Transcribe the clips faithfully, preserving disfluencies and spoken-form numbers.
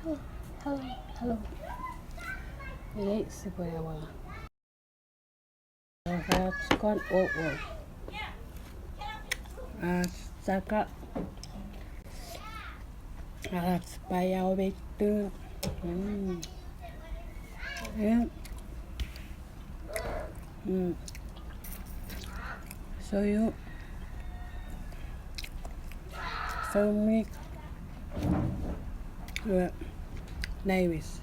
Hello, hello. Iei sipwe ewa. Ach kon, oh, oh. Ach saka. Ach paiau mei tu. Mm. Yeah. Mm. So you, so me, uh, naimis.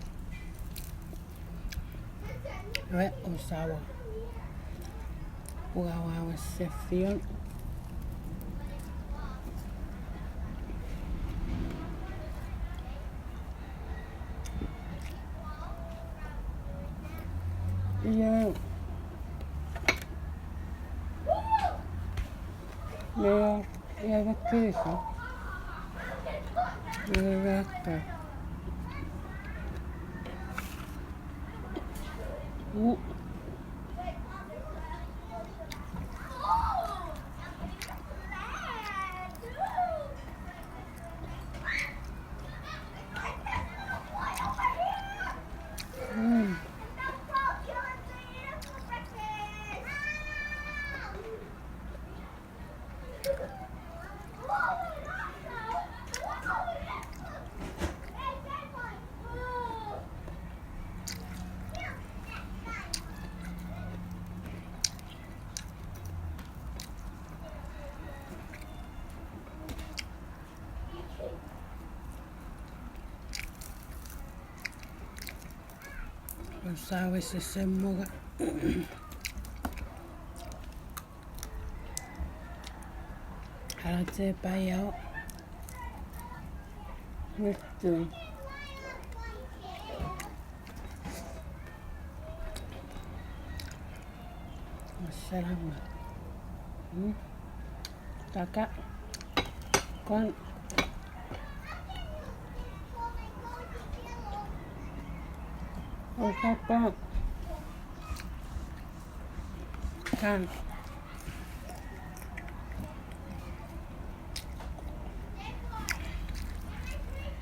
Ue, usawa. Uawa, uawa, sefion. Ia. Ia, ia, ia, ia, ia. Mm. Mm. Sa wes ese mongo. Ara che paiau. Mei tu. Salama. Hmm? Taka. Kon. Osapa. Kan.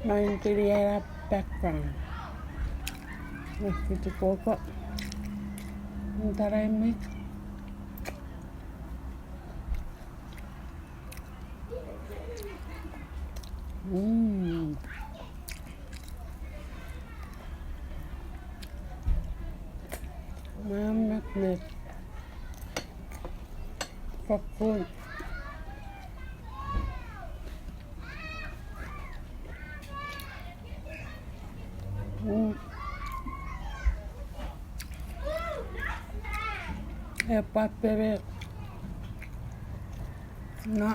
Main kiri era background. Nefiti koko. Ntarai mik. Mm. Mam mek mek. Popcorn. Mm. E papere. No.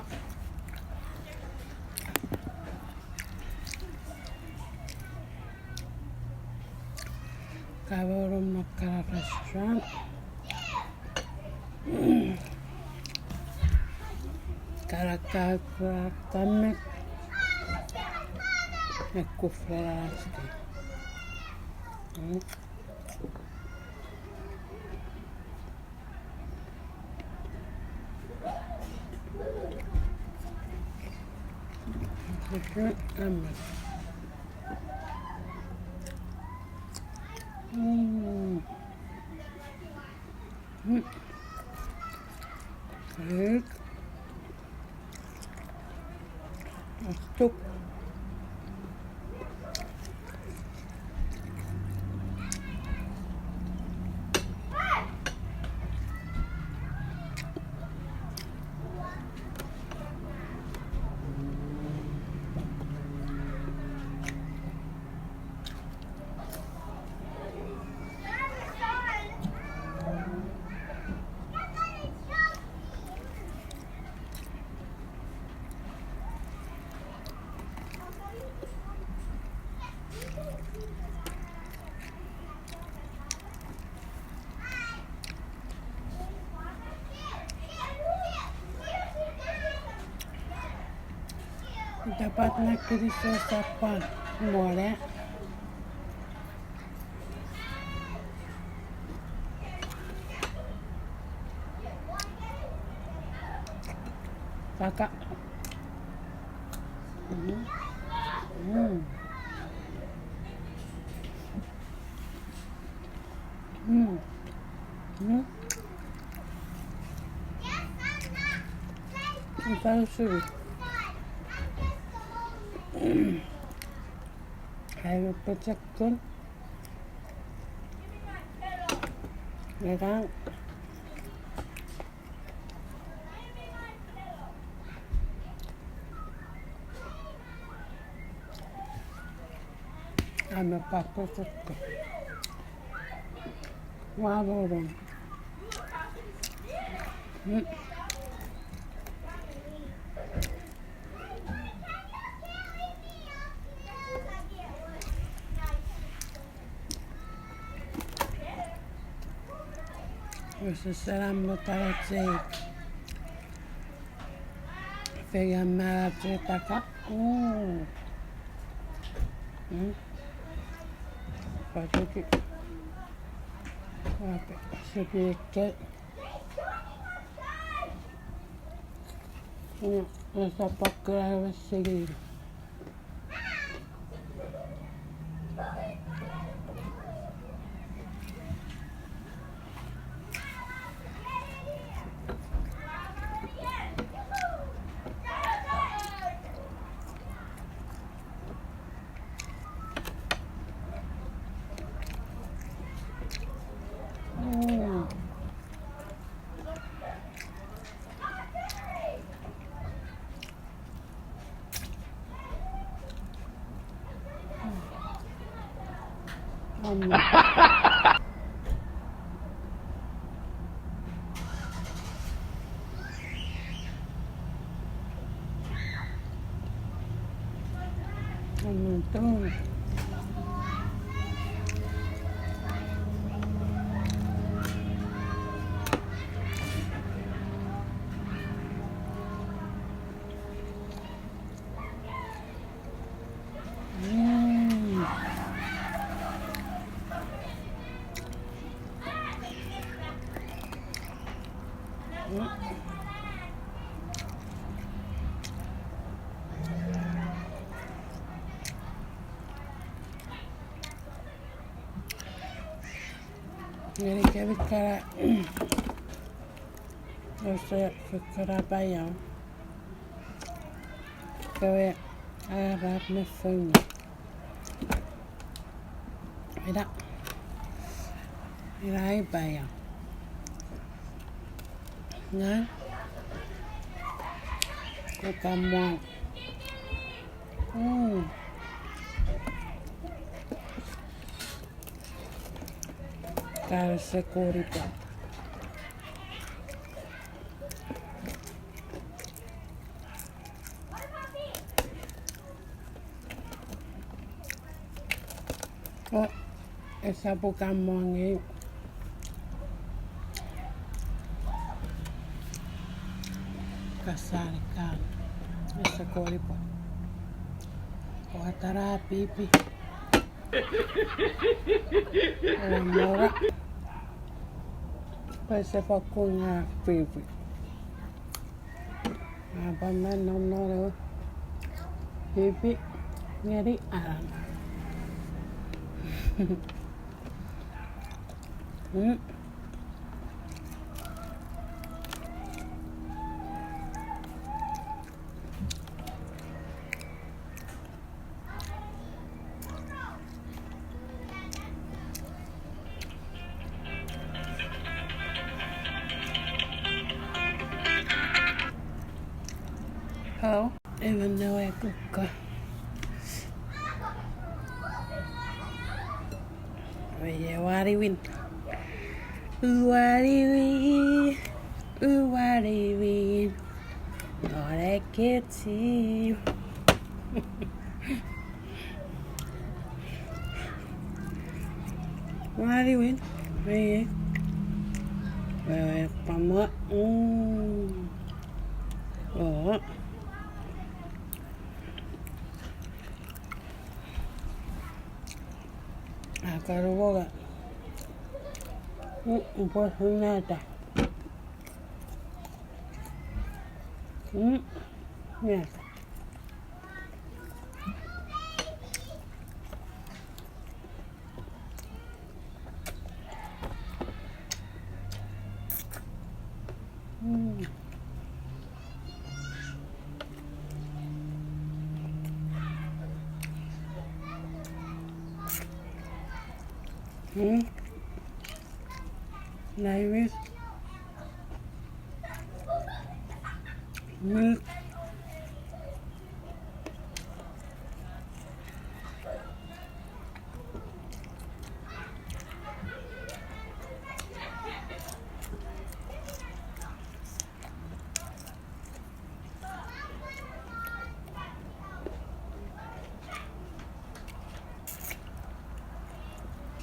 Kaworo makkara restaurant. Kara kafra tamek. Ekufra lalaski. Mm. Mm. Mm. Astuk. Tapat na kinisou sapwan mole. Kaka. Mm. Mm. Pau suri. Ai me pochokun. Ngang. Ai me papa tete. Ua rorong. Mm. Ese saram mo tara chei. Feian mara chei taka. Mm. Mm. Patuki. Ape, sepi ekkei. Ina, esa pakka ewe sigil. Mm. Mm. Ngeni kemi kana, ese, ese kana paiau. Kewe arap me fengen. Ina. Ina ai paiau. Ngang. Kukamon. Mm. Kare sekuripa. O, esap ukam mongei. Kasari kan. Ese koripo. Watara pipi. O mora. Pese fokkun ngang pipi. Apa me nonno pipi ngeni an. Mm. Hello. Emon ewe kukko. Oie, uwani win. Uwani win. Uwani win. Nore kechi. Uwani win. Oie. Oie, pamo. Mm. O. Akaruboga. Mm, pues nada. Mm, nada. Mm. Hmm? Naiwis. Milk.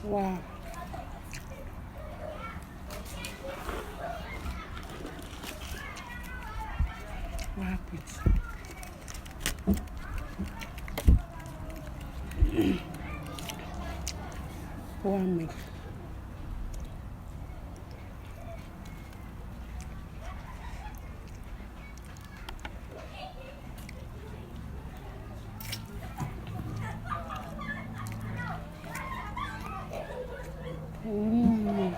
Wow. Wow, pizza. Wow, mix. Mm.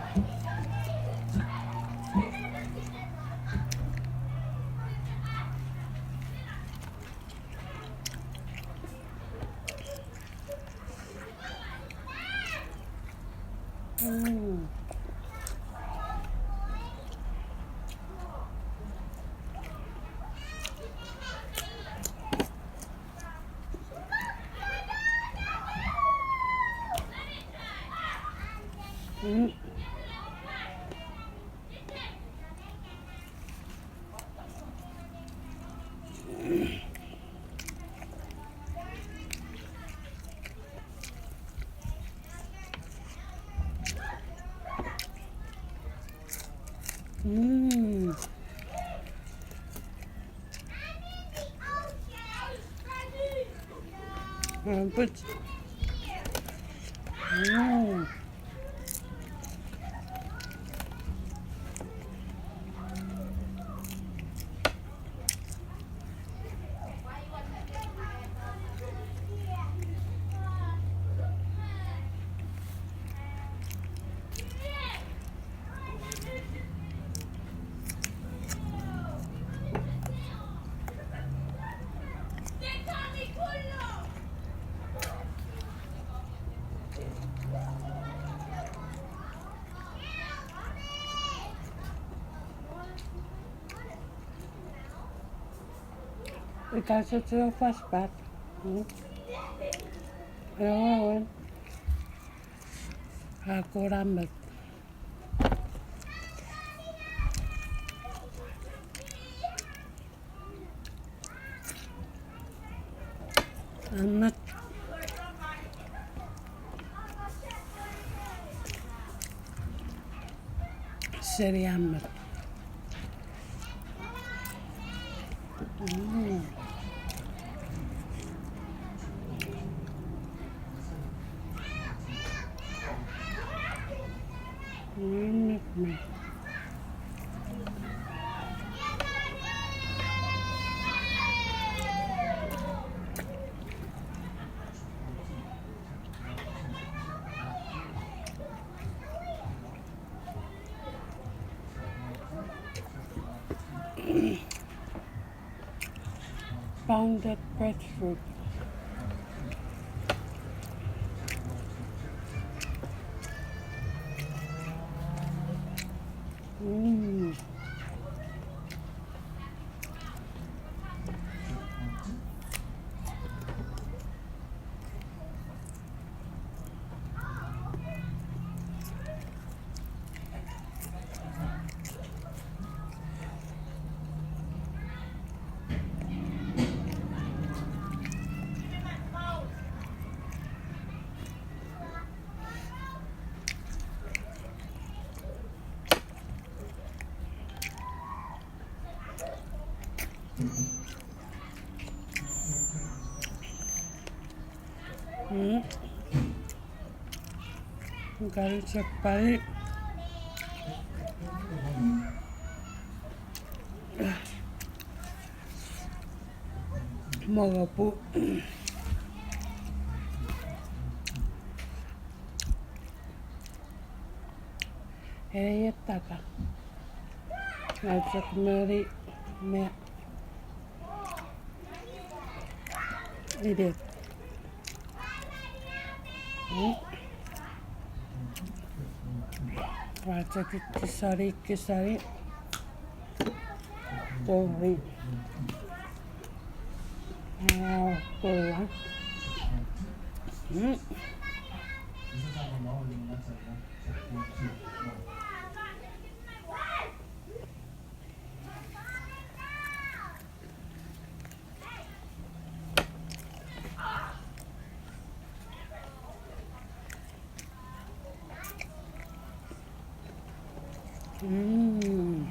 Mm. Mm. Mm. Mm, put. Mm. Ika se chok fast pass. Hmm? Ewe, ewe. A kora met. Amet. Seri amet. Mm. Mm, mm. Pounded breadfruit. Mm. Mm. Kari chok pai. Mongo puu. Ei, ei, tapa. Ngang chok moni me idet. Hmm? Ua chok ikisani, ikisani. Tori. Ua, tori. Mm. Mm.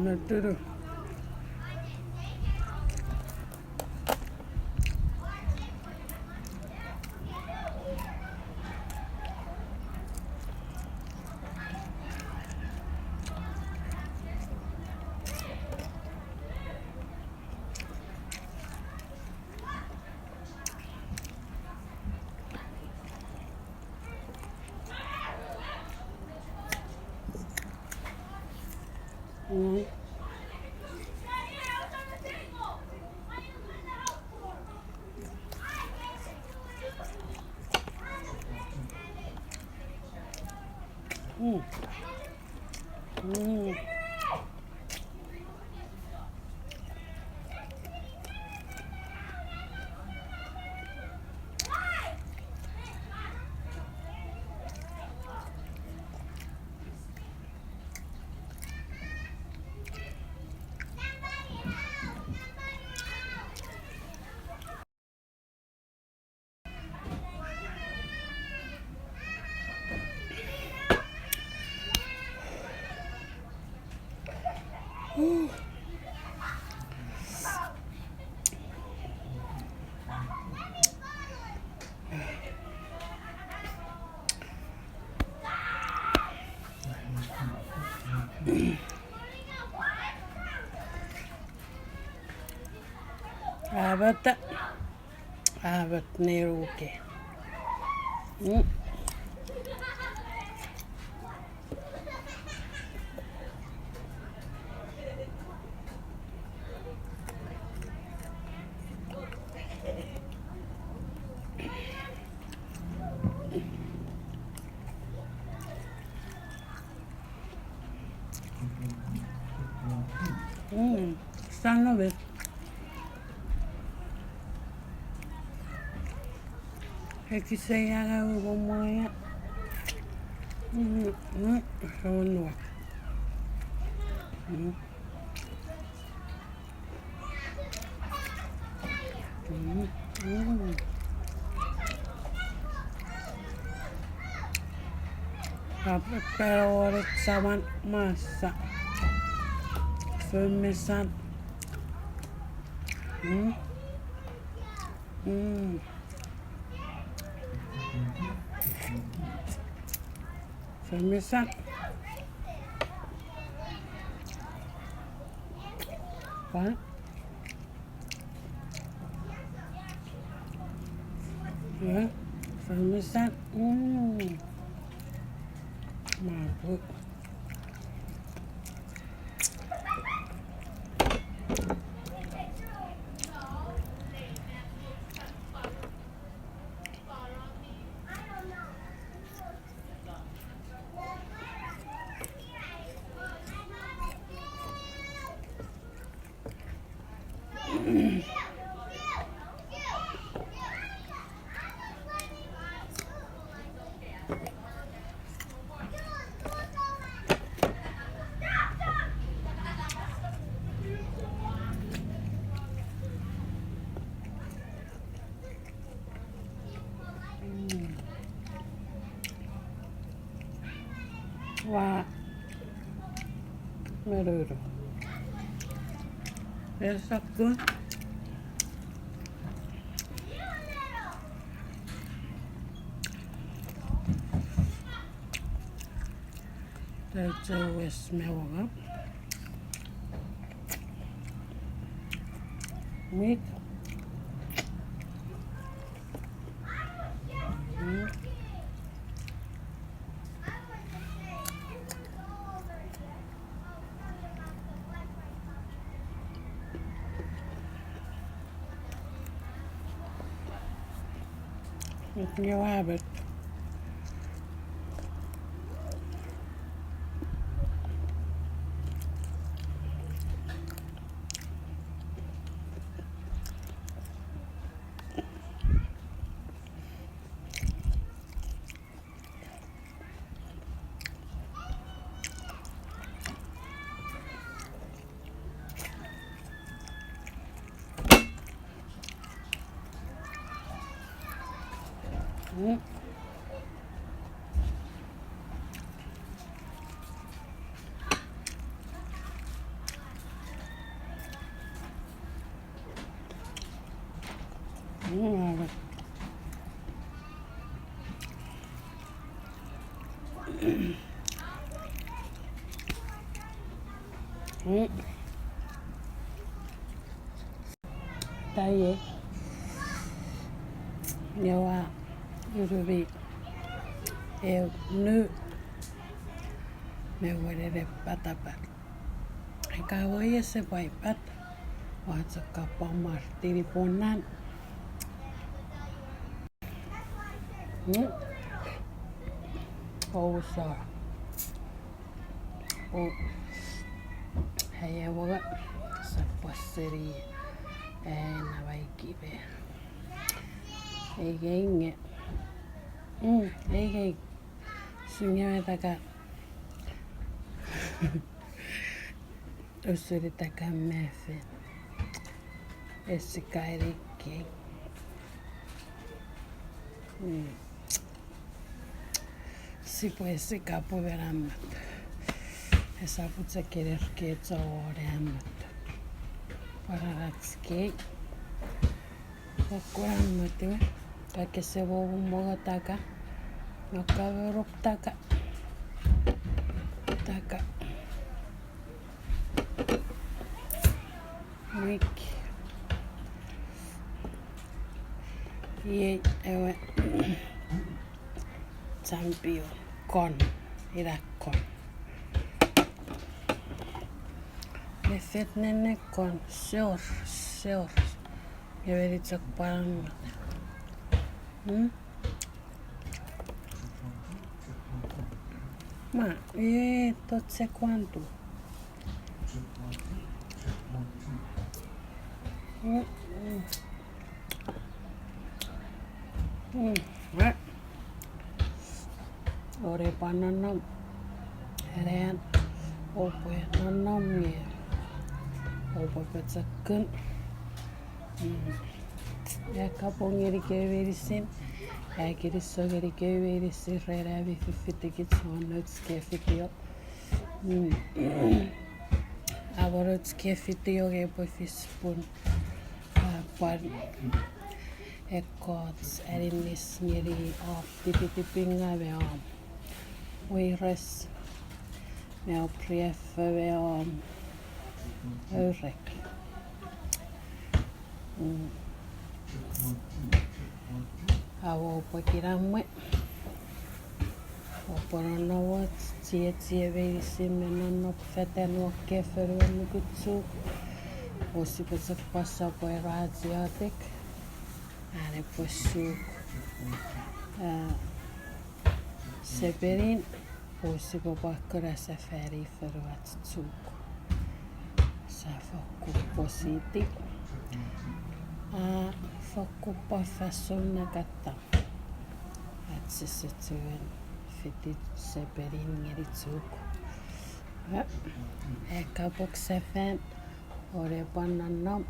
Naturu. Mm. Mm. Mm. Abata. Abat neruke. Mm. Mm, sano bet. Ekisei anga ugo moya. Mm, mm, so nuak. Mm. Mm, mm. Kapepero ore saman masa. Fomesan. Mm. Mm. Fomesan. What? Yeah, fomesan. Mm. Mapu. Mm. Ua meruru. Esakku. That's always me wangap. Meat. Mm. Nge ua met. Mm. Mm. Mm. Taie. Nge ua urumi eu nu me wenene patapat. Ika woi ese pwaipat, ua chok kapwa martini ponan. Mm. Ousa. O. Hei ewe nge, sap pwaseni, eh, na wai kibe. Eigei nge. Mm, eigei. Singewe taka. Usun taka mefi. Esi kairikei. Mm. Sipwe esi kapwe mena mot. Esap chok iner kecho wone mot. Pwararach kei. Pokkonan mot iwe. Kakese wowu mongo taka. Nokawerup taka. Taka. Wik. Iei ewe champion kon, ina kon. Nefet nenne kon, sure, sure. Nge meni chok pwan. Hmm? Ma, e, to check one, two. Mm, mm. Mm, ma. Ore pwan nonnom. Ren, oupwe nonnom nge. Oupwe pochokun. Mm. Ai kapong ngeni kewe meinisin, ai kinisou ngeni kewe meinisin ren ami fifitikich won nouch kei video. Mm. Awon nouch kei video nge epwe fis pun, a, pwan ekkoch aninis ngeni om tipitipingaw me om weires me om riaffou me om ourek. Mm. Awo pwe kinamwe. Oupwe nonnom won chiechi meinisin me nonnom fetan won kefin won nukuchuk. O sipwe chok pwasapwe ra chiotek. Are pwe suk. A, sepenin, o sipwe pwan kuna sefani fonuach chuk. Sa fokkun positi. A, fokkun pwan fansoun nangatam. Ach sise chuen fiti sepenin ngeni chuk. A, e kapong sefan, ore pwan nonnom.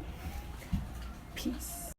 Peace.